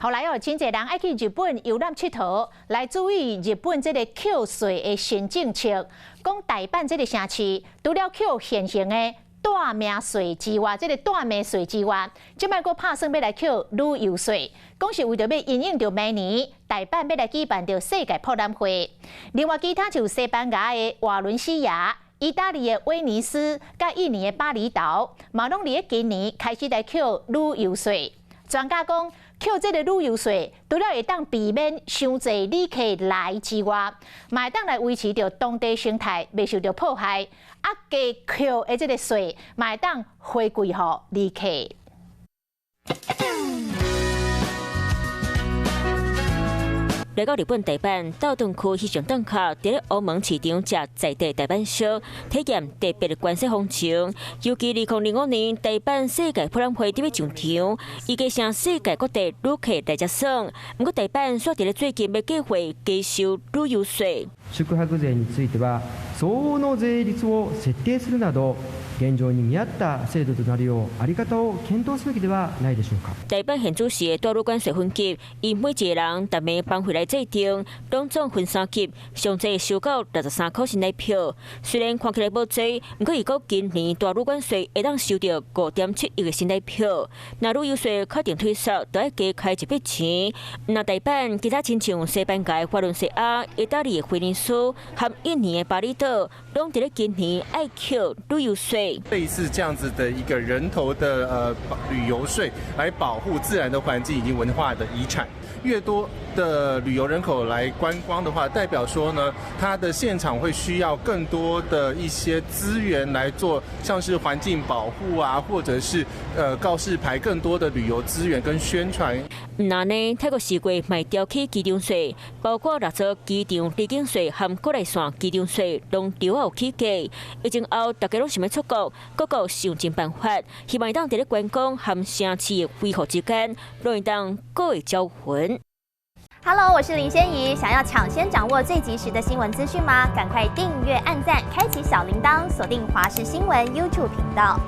後來哦，真濟人愛去日本遊覽𨑨迌，來注意日本這个扣稅的新政策。講大阪這个城市，除了扣現行的蹛命稅之外，這个蹛命稅之外，這擺閣拍算欲來扣旅遊稅，講是為著欲因應著明年大阪欲來舉辦著世界博覽會。另外，其他就西班牙的瓦倫西亞、意大利的威尼斯、佮印尼的巴厘島，嘛攏佇咧今年開始來扣旅遊稅。專家講，扣這个旅遊稅，除了會當避免傷濟旅客來之外，嘛會當來維持著當地生態袂受著破壞。啊，加扣的這个稅，嘛會當回饋予旅客。來到日本大阪道頓堀彼上檔口，佇咧烏門市場食在地大阪燒，體驗特別的關西風情。尤其2025年大阪世界博覽會佇欲上場，預計成世界各地旅客來遮耍。毋過大阪煞佇咧最近欲計畫加收旅遊稅。宿泊税については相応の税率を設定するなど現状に見合った制度となるよう在り方を検討すべきではないでしょうか。大阪縣主席的帶旅關稅分級，以每一个人逐暝房費來制定，攏總分三級，上濟收到63箍新台票。雖然看起來無濟，毋過預估今年帶旅關稅會當收著5.7億个新台票。若旅遊稅確定推出，就愛加開一筆錢。若大阪其他親像西班牙的華倫西亞、意大利的威尼斯和印尼的巴厘島，攏佇咧今年愛扣旅遊稅。類似這樣子的一個人頭的旅遊稅，來保護自然的環境以及文化的遺產。越多的旅遊人口來觀光的話，代表說呢，它的現場會需要更多的一些資源來做，像是環境保護啊，或者是告示牌，更多的旅遊資源跟宣傳。那呢，泰國四月嘛調起機場稅，包括六座機場離境稅和國內線機場稅，攏著有起價。疫情後，大家攏想欲出國，各國想盡辦法，希望會當佇咧觀光和城市的恢復之間，攏會當閣會招魂。 Hello，我是林仙怡，想要搶先掌握最及時的新聞資訊嗎？趕快訂閱、按讚、開啟小鈴鐺，鎖定華視新聞 YouTube 頻道。